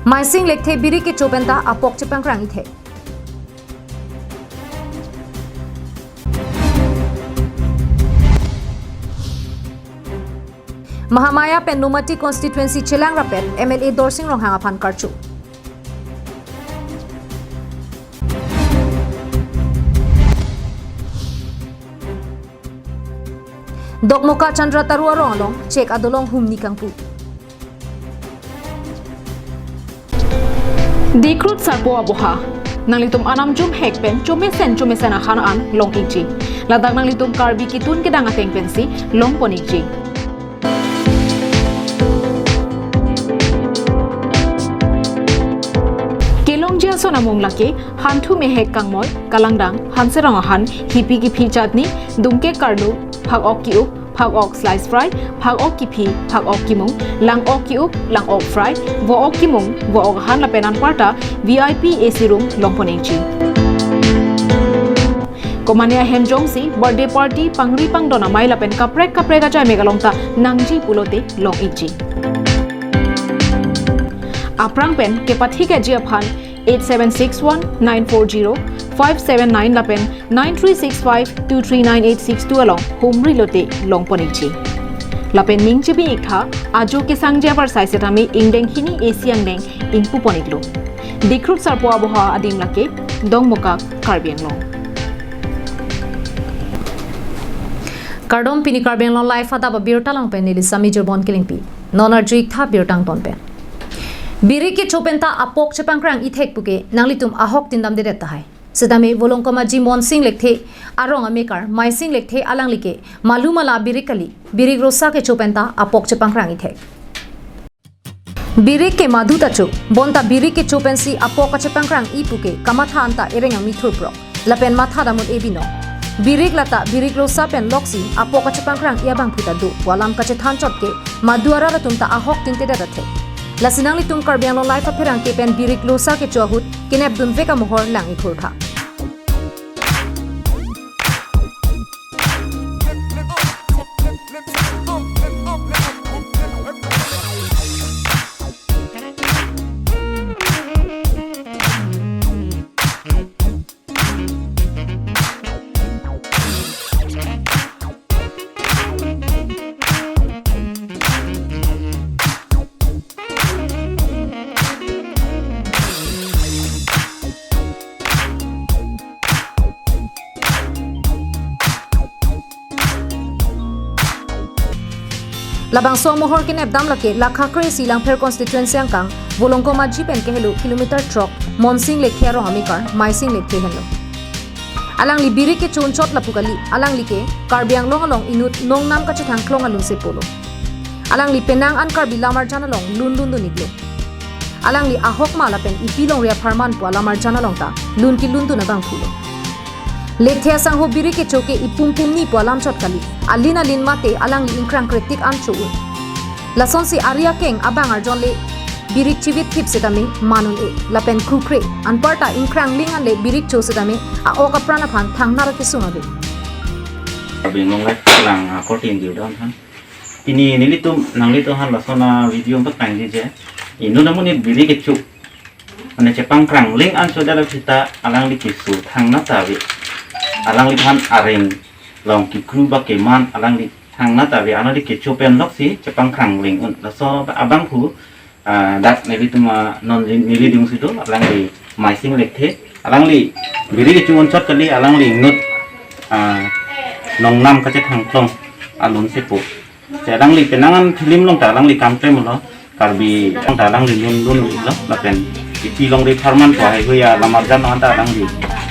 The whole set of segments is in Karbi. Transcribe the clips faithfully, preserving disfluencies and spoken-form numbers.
Maising Lekthe birik kecho penta apok chepangkrang ithek. Mahamaya pen Nomati constituency chelang rapet M L A Dorsing Ronghang aphan karcho. Dokmoka Chandra Taro arong along chek adolong humni kangpu. Dikhrut Sarpo Aboha, nanglitum anam jumhek pen chomesen chomesen ahan an long ikji. Ladak nanglitum Karbi kitun kedang ateng pensi longpon ikji. Kelongji ason amung lake Hanthu Mehek Kangmoi, Kalangdang, Hanserong ahan, hipi kiphi chatni, dungke karlu, phak-ok ki-up, phak-ok slice fry, phak-ok kiphi, phak-ok kimung, lang-ok ki-up, lang-ok fry, vo-ok kimung, vo-ok ahan lapen anparta V I P A C room longpon ikji. Komane ahem jongsi birthday party, pangri pangdon amei lapen kaprek kaprek ajai mek along ta nangji pulote long ikji. Aphrang pen kepathikji aphan eight seven six one nine four zero five seven nine lapen nine three six five two three nine eight six two along humri lote longpon ikji. Lapen ning chibi iktha, ajo kesangji abar sai setame ingdeng hini A C angdeng ingpupon iklo. Dikhrut Sarpo Aboha adim lake Dongmokak, Karbi Anglong. Kardom, pini Karbi Anglong Live adap abirta along pen neli Sami Jirbon Kilingpi. Non arju iktha birta angton pen. Birik kecho penta apok chepangkrang ithek puke nanglitum ahok tin damdedet tahai. Setame Volongkom Aji Monsing Lekthe arong amekar Maising Lekthe alangli ke malu mala birik kali, birik rosa kecho penta apok chepangkrang ithek. Birik ke madu ta cho, bonta birik kecho pensi apok kachepangkrang i puke kamatha anta ereng amithur prok. Lapen matha damun e binong. Birik lata birik rosa pen loksi apok kachepangkrang i abangphu ta do pu alam kachethan chot ke madu arat atum ta ahok tintedet athe. Lasi nanglitum Karbi Anglong Live apherangke pen birik rosa kecho ahut kenep dunvek amohor lang ikhur tha. Labangso amohor kenep dam lake lakha kre-isi Langpher constituency angkang Volongkom Aji pen kehelo kilometer throk Monsing Lekthe arong amekar Maising Lekthe henlo. Alangli birik kecho unchot lapu kali, alangli ke Karbi Anglong along inut nongnam kachethang klong alun se pulo. Alangli penang an Karbi lamarjan along lun lun dun iklo. Alangli ahok ma lapen ipi longri apharman pu alamarjan along ta lun kilun dun abangphu lo. Lekthe asangho birik kecho ke ipum pumni pu alam chot kali. Alin alin mate alangli ingkrang kretik an cho un. Lasonsi ari akeng abang arjon le birik chivit thip setame man un-e lapen krukre, anparta ingkrang ling an le birik cho setame a-ok apran aphan thangnar kesung ave. Karbi Anglong Live kelang akorte ingdil dam than. Pini nelitum nanglitum aphan lason a-video paklangji je. Inut amonit birik kecho, mane chepangkrang ling an chodet aphi ta alangli keso thangnat ta ave. Alangliphan areng long kikru ba keman alangli thangnat ta ave. Alangli kecho pen loksi chepangkrang ling un. Laso abangphu, ah, dak nelitum, ah, non neli dungsi do, alangli Maising Lekthe, alangli birik kecho unchot kali, alangli inut, ah, nongnam kachethang klong alun se pu. Se alangli penang an film along ta alangli kam klem lo, Karbi along ta alangli lun lun lo, lapen ipi longri apharman pu haihui alamarjan along ta alangli,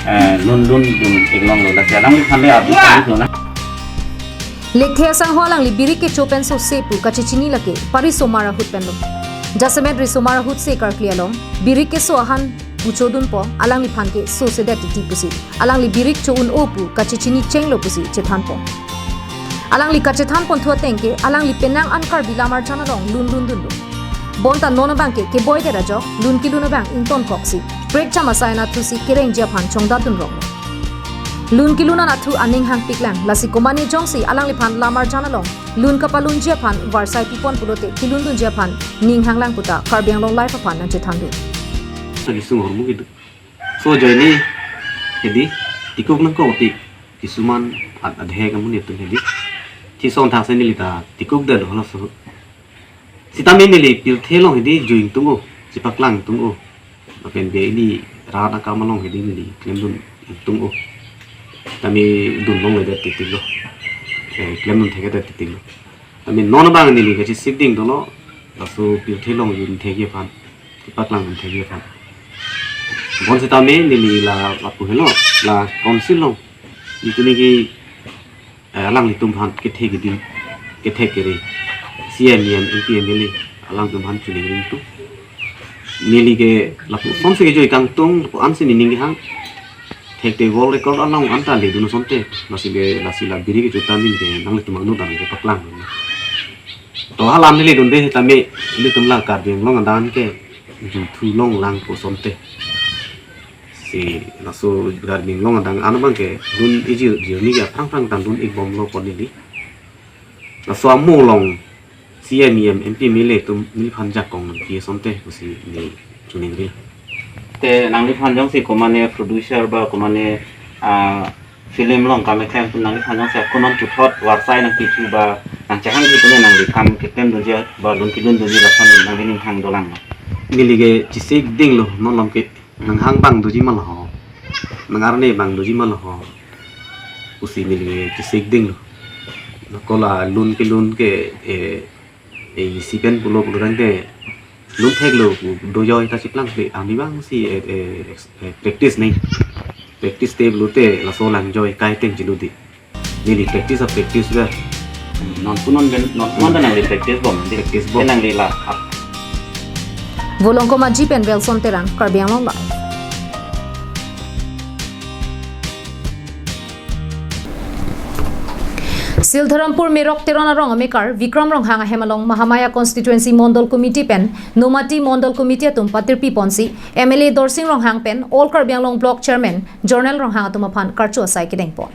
eh, lun lun dun ik longlo, lasi alangliphan le adu kali lo na. Lekthe asangho alangli birik kecho pen sose pu kachechini lake parisomar ahut pen lo. Jasemet risomar ahut se karkli along birik keso ahan pu chodunpo, alangliphan ke sosedet titi pusi. Alangli birik cho un-o pu kachechini chenglo pusi chethanpo. Alangli kachethan ponthu ateng ke alangli penang an Karbi lamarjan along lun lun dunlo. Bonta non abang ke keboidet ajok lun kilun abang ington koksi prekjam asai anatthu si kerengji aphan chongdat dun roklo. Lun kilun anatthu aning hangpiklang, lasi komane jongsi alangliphan lamarjan along Lun kapalunji aphan varsai pipon pulote kelundunji aphan ning hanglang puta Karbi Anglong Live aphan nangchethandun. Tagi sung hormu gitu. So joini hedi tikuk nangkok tik kisuman at adhe kamun itu hedi. Tison thak seni lita tikuk dan holo so. Sitame neli pirthe along hedi juing tungo, chipaklang tungo. Lapen ke ili rat akam along hedi neli klemdun tungo. Tame dun longledet titik lo. Eh, klemdun thekedet titik lo. Tame non abang neli kachisik ding dolo. Laso pirthe along jun thekji aphan, chipaklang jun thekji aphan. Bonsitame neli la lapu helo, la council along. Itu niki eh, alanglitum aphan kethe kedi, kethe kere, C M, E M, M P, M L A, alangtum aphan chuningri tung. Neli ke lapu asonsi kejoi kangtung, lapu ansi nening kehang. Thekte world record alang anta ledun asonte, lasi ke, lasi la biri kejuta ning ke nanglitum angno dan kepaklang. To halam neli dunde tame, ilitum la Karbi Anglong adan ke juthu longlang pu asonte. Si laso Karbi Anglong adang an abang ke lun iji jirni ke aphrang phrang tang lun-ik bomlo pon neli. Laso amo along C M, E M, M P, M L A atum neliphan jakong nangpi asonte pusi neli chuningri. Te nangliphan jongsi komane producer ba komane, ah, film along kam keklem atum nangliphan jongsi ako non puthot varsai nangpithu ba nangchehangji pune nangli kam keklemdunji ba lun kelundunji lason nangli ning hang dolang. Neli ke chisik dinglo non along ke nanghang abang doji ma lo ho. Nangarne abang doji ma lo ho. Pusi neli chisik dinglo. Nako la lun kelun ke, eh, eh, isi pen pulo pulo tangte lun theklo pu dojoi ta chiplang pe angni abangsi, eh, eh, ex-, eh, practice nang. Practice te pulote laso lang joi kai teng chilo di. Neli practice a practice ba. Non punon ben, non punon ta nangli practice bom, di. Practice bom. Te nangli la ap. Volongkom Aji pen Welson Terang, Karbi Anglong Live. Sildharampur Merok Teron arong amekar Vikram Ronghang ahem along Mahamaya Constituency Mondol Committee pen Nomati Mondol Committee atum patirpi ponsi M L A Dorsing Ronghang pen All Karbi Anglong Block Chairman Jornal Ronghang atum aphan karcho asai kedeng pon.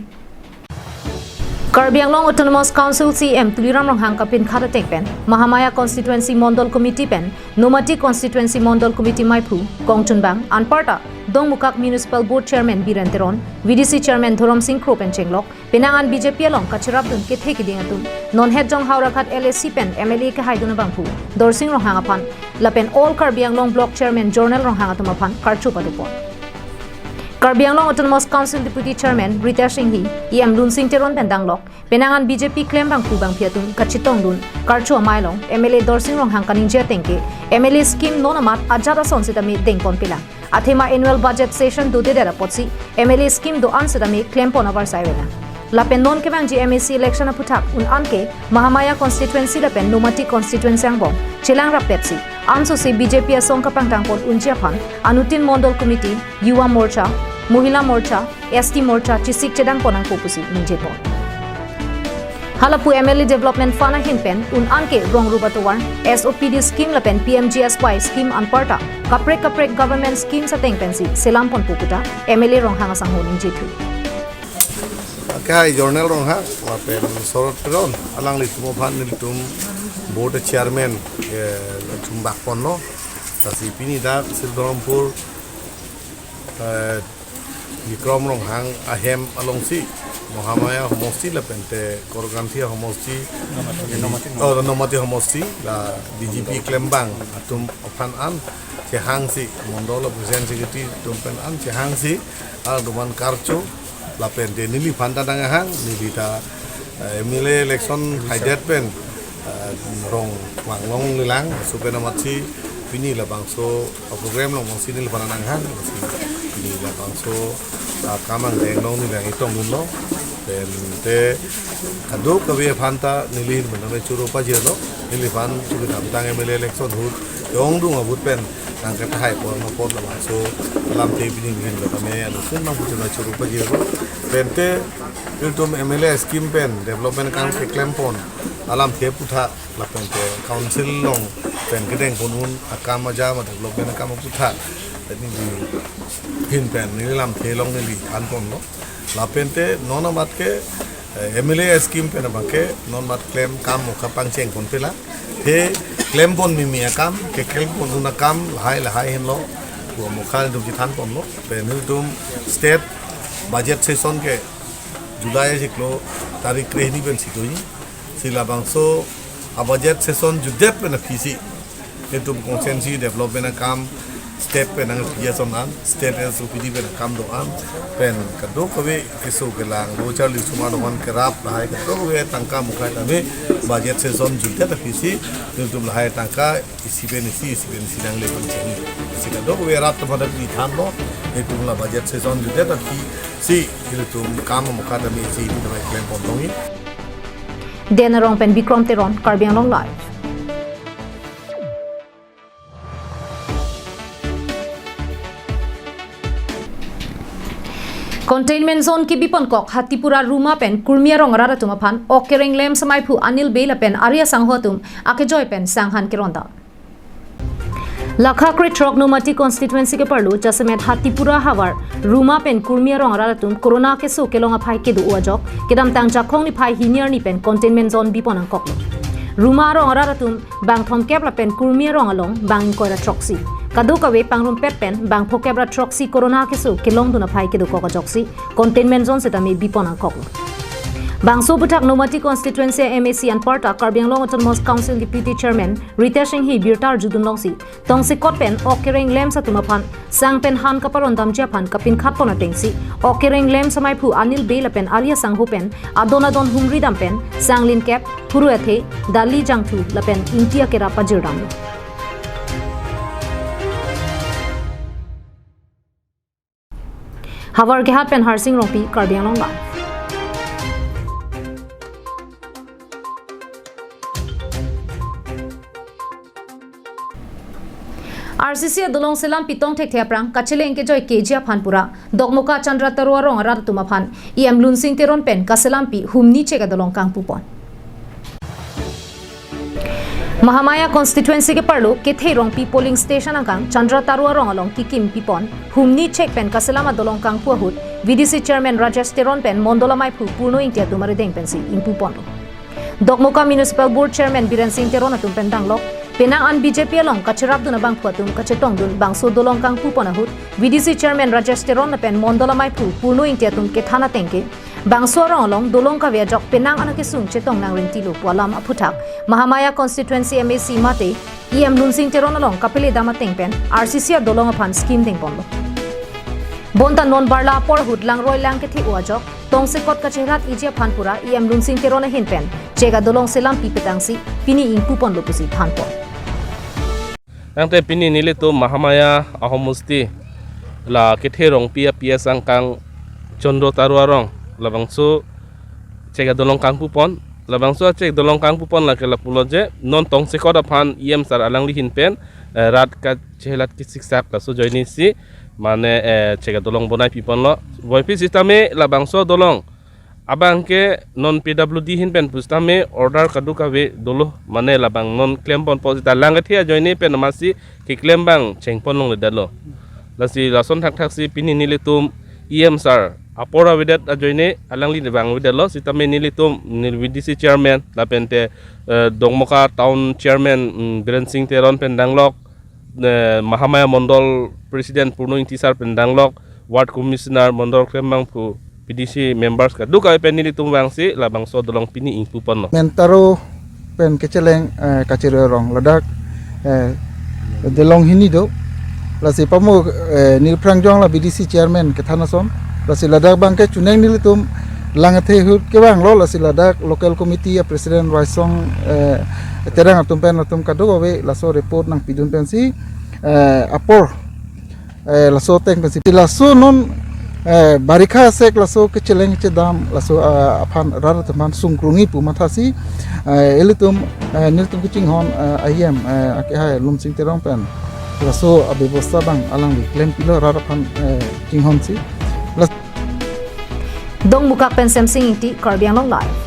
Karbi Anglong Autonomous Council C E M Tuliram Ronghang kapinkhat ateng pen Mahamaya Constituency Mondol Committee pen Nomati Constituency Mondol Committee maiphu kongchunbang anparta Dongmukak Municipal Board Chairman Biren Teron, V D C Chairman Dhorom Sing Kro pen chenglok penang an B J P along kacherapdun kethe keding atum, nonhet jong Howraghat L A C pen M L A kehaidun abangphu Dorsing Ronghang aphan lapen All Karbi Anglong Block Chairman Jornal Ronghang atum aphan karcho padopon. Karbi Anglong Autonomous Council Deputy Chairman Ritesh Enghi, E M Lunsing Teron pen danglok penang an B J P klem bangphu bangphi atum kachetongdun karcho amei along M L A Dorsing Ronghang kaningje ateng ke M L A scheme non amat ajat ason sitame dengpon pilang. Athema annual budget session dodedet apotsi M L A scheme do-an sitame klempon avarsai avelang. Lapen non kevangji M A C election aphuthak un-an ke Mahamaya constituency lapen Nomati constituency angbong chelang rappetsi ansose B J P asong kapangtangpon unji aphan anuttin Mondol Committee, Yuva Morcha, Mohila Morcha, S T Morcha chisik chedangpon nangpo pusi ningjepon. Halapu M L A Development Fund ahin pen un-an ke rong ruba tovar, S O P D scheme lapen P M G S Y scheme anparta kaprek kaprek government schemes ateng pensi selamponpo puta M L A Ronghang asangho ningjepon. Akai Jornal Ronghang lapen Sorot Teron alanglitum aphan nelitum board chairman, eh, chumbakponlo. Lasi pini dak Sildharampur, eh, Vikram Ronghang ahem alongsi Mahamaya homosti lapente Korkanthi homosti, Nomati, Nomati. Oh, Nomati homosti la B J P klembang atum aphan an chehangsi, Mondol President Secretary atum pen an chehangsi, alanglitum aphan karcho, lapente neliphan ta nanghang, neli ta, eh, M L A election haidet pen, eh, rong vang longlelang, laso pen amatsi pini labangso a-program along bangsi neliphan nanghang, bangsi pini labangso akam angdeng along neli nangketongdunlo, pen te kadokave aphan ta neli ahin pen tame choro pajirlo, neliphan choro damtang M L A election ahut, yong dung ahut pen nangkethaipon apot labangso alamthe pini ahin pen tame anusun nangpuchun choro pajirlo, pen te ilitum M L A scheme pen development akam keklempon alamthe aphuthak, lapente council along pen kedengpon un akam ajat ma development akam aphuthak, neli ahin pen neli lamthe along neli thanponlo. Lapente non amat ke Eh, M L A scheme pen abangke non mat klem kam mokha pangcheng pon pela. He klem pon mimi akam, keklem pon un akam lahai lahai henlo. Pu mokha dum chithan ponlo. Pen dum state budget session ke July siklo tarik krehini pen si do-i. Si labangso a budget session jutdet pen aphi si itum constituency development akam state pen nangpi ason an, state S O P D pen akam do-an, pen kadokave keso kelang lo charli sumar doman kerap lahai kadokave tangka mokha tame budget session jutdet aphi si itum lahai tangka isi pen isi, isi pen isi nangle pon chini. Si kadokave rat teman dithanlo, itum la budget session jutdet aphi si itum kam mokha tame isi itum klem pon longji. Den Arong pen Bikrom Teron, Karbi Anglong Live. Containment zone kebi ponkok ha Tripura Ruma pen Kurmi Arong arat atum aphan ok kereng lem semaiphu Anil Bey lapen Arya Sangho atum akejoi pen sanghan keronda. Lakha krethrok Nomati constituency keparlo jasemet ha Tripura havar Ruma pen Kurmi Arong arat atum corona keso kelong aphai kedo ajok kedamtang Jakhong niphai hini arni pen containment zone bipon angkoklo. Ruma Arong arat atum bang thomkep lapen Kurmi Arong along bang ingkoi ra throksi. Kadokave pangrumpet pen bang phokep ra throksi corona keso kelongdun aphai kedokok ajoksi containment zone setame bipon angkoklo. Bangso aputhak Nomati constituency M A C anparta Karbi Anglong Autonomous Council Deputy Chairman Ritesh Enghi birta arjudun longsi tongsekot pen ok kereng lem atum aphan sang pen han kaparondamji aphan kapinkhat pon atengsi ok kereng lem semaiphu Anil Bey lapen Arya Sangho pen adon adon humri dam pen sang linkep, phuru athe, dali jangthu lapen ingti akera pajir damlo. Havar Kehat pen Harsing Rongpi, Karbi Anglong Live. R C C adolong selam pitong thekthe aphrang kacheleng kejoi keji aphan pura Dokmoka Chandra Taro Arong arat atum aphan E M Lunsing Teron pen kaselampi humni chek adolong kangpupon. Mahamaya constituency keparlo Kethe Rongpi polling station angkang Chandra Taro Arong along kikim pipon humni chek pen kaselam adolong kangpu ahut V D C chairman Rajesh Teron pen mondol amaiphu Purno Ingti atum arideng pensi ingpuponlo. Dokmoka Municipal Board Chairman Biren Singh Teron atum pen danglok penang an B J P along kacherapdun abangphu atum kachetongdun bangso dolong kangpupon ahut V D C chairman Rajesh Teron lapen mondol amaiphu Purno Ingti atum kethan ateng ke bangso arong along dolong kave ajok penang an akesung chetong nangringtilo pu alam aputhak Mahamaya constituency M A C mate E M Lunsing Teron along kapele dam ateng pen R C C adolong aphan scheme dengponlo. Bonta non barla apor ahut langroi lang kethe-o ajok tongsekot kachelat iji aphan pura E M Lunsing Teron ahin pen chek adolong selampi petangsi pini ingpuponlo pusi thanpon. Tangte pini nelitum Mahamaya ahomusti la Kethe Rongpi a P S angkang Chandra Taro Arong labangso chek adolong kangpupon, labangso chek adolong kangpupon lake lapulo je non tongsekot aphan E M sir alangli ahin pen, eh, rat kachelat kesiksak laso ajoinesi mane, eh, chek adolong bonai piponlo. Boipi sitame labangso adolong abangke non P W D ahin pen pusitame order kadokave dolo mane labang non klem ponpo sita lang kethe ajoine pen amatsi keklem abang chengpon longledetlo. Lasi lason thakthaksi pini nelitum E M sir apor avedet ajoine alangli abang avedetlo sitame nelitum neli V D C chairman lapente, eh, Dokmoka town chairman, mm, Biren Singh Teron pen danglok, eh, Mahamaya Mondol President Purno Ingti sir pen danglok, Ward Commissioner Mondol Klembang pu P D C members kadokave pen nelitum vangsi labangso adolong pini ingpuponlo. Mentaro pen kecheleng, eh, kachere rong ladak, eh, dolong hini do. Lasi pamo, eh, nilphrang jong la V D C chairman kethan ason. Lasi ladak abangke chuneng nelitum lang kethe ahut kevanglo lasi ladak local committee a president Waisong, eh, Terang atum pen atum kadokave laso report nangpidun pensi, eh, apor, eh, laso ateng pensi. Laso non, eh, barikha sek laso kecheleng chedam laso, eh, aphan rat atum aphan sungkrungji pu mathasi, eh, ilitum, eh, nelitum kachinghon, eh, E M, eh, akehai Lunsing Teron pen laso abebosta abang alangli klempilo rat aphan, eh, chinghonsi. Las- Dongmukak pen Semsing Ingti, Karbi Anglong Live.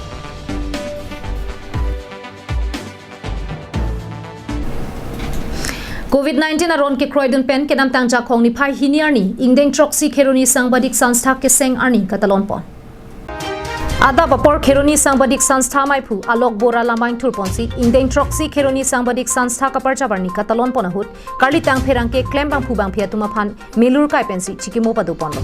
Covid nineteen aron kekroidun pen kedamtang Jakhong niphai hini arni ingdeng throksi kheroni sangbadik sanstha keseng arni katalonpon. Adap apor Kheroni Sangbadik Sanstha meiphu Alok Bora lamang thurponsi ingdeng throksi Kheroni Sangbadik Sanstha kaparjap arni katalon pon ahut karlitang pherangke klembangphu bangphi atum aphan melur kai pensi chikimo pado ponlo.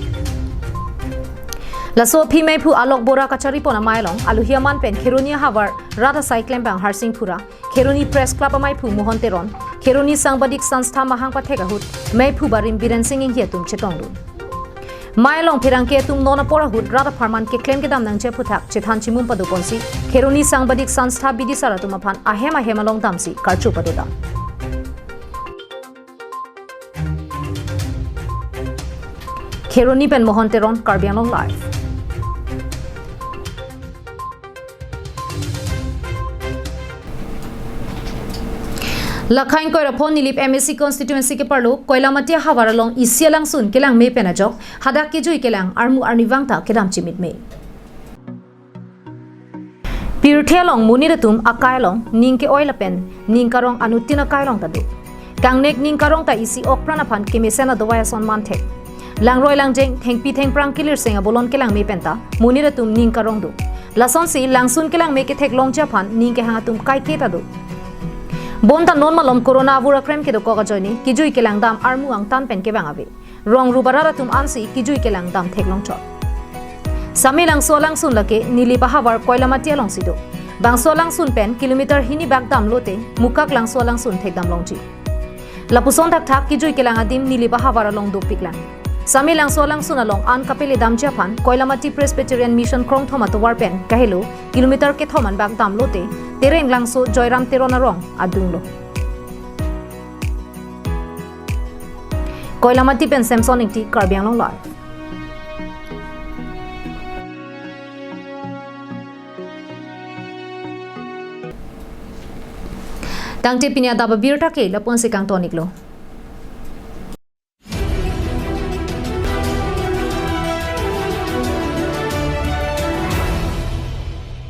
Laso aphi meiphu Alok Bora kachari pon amei along aluhi aman pen Kheroni ahavar rat asai klembang Harsing Phura, Kheroni Press Club ameiphu Mohon Teron, Kheroni Sangbadik Sanstha mahang pathek ahut meiphu barim Biren Sing Enghi atum chetongdun. Mei along pherangke atum non apor ahut rat apharman keklem kedam nangji aphuthak chethan chimum pado ponsi Kheroni Sangbadik Sanstha bidisar atum aphan ahem ahem along damsi karcho pado dam. Kheroni pen Mohon Teron, Karbi Anglong Live. Lakhain Koiraphon Nilip M A C constituency keparlo Koilamati ahavar along isi alangsun kelang me pen ajok hadak kejui kelang armu arnivang ta kedam chimit me. Pirthe along monit atum akai along ning ke-oi lapen ning karong anuttin akai along ta do. Kangnek ning karong ta isi okpran aphan kemesen adovai ason manthek. Langroi langjeng, thengpi thengphrang kelirseng abolon kelang me pen ta monit atum ning karong do. Lasonsi langsun kelang me kethek longji aphan ning kehang atum kaike ta do. Bonta non malom corona avur akrem kedokok ajoine kejui kelang dam armu angtan pen kevang ave. Rong rubarat atum ansi kejui kelang dam theklong chot. Samelangso alangsun lake Nilip ahavar Koilamati alongsi do. Bangso alangsun pen kilometer hini bak damlote Mukaklangso alangsun thekdam longji. Lapuson thakthak kejui kelang adim Nilip ahavar along dopiklang. Samelangso alangsun along an kapele damji aphan Koilamati Presbyterian Mission krongthom atovar pen kahelo kilometer kethom an bak damlote Terenglangso Joyram Teron arong adunglo. Koilamati pen Samson Ingti, Karbi Anglong Live. Tangte pini adap abirta ke lapu-ansi kangton-iklo.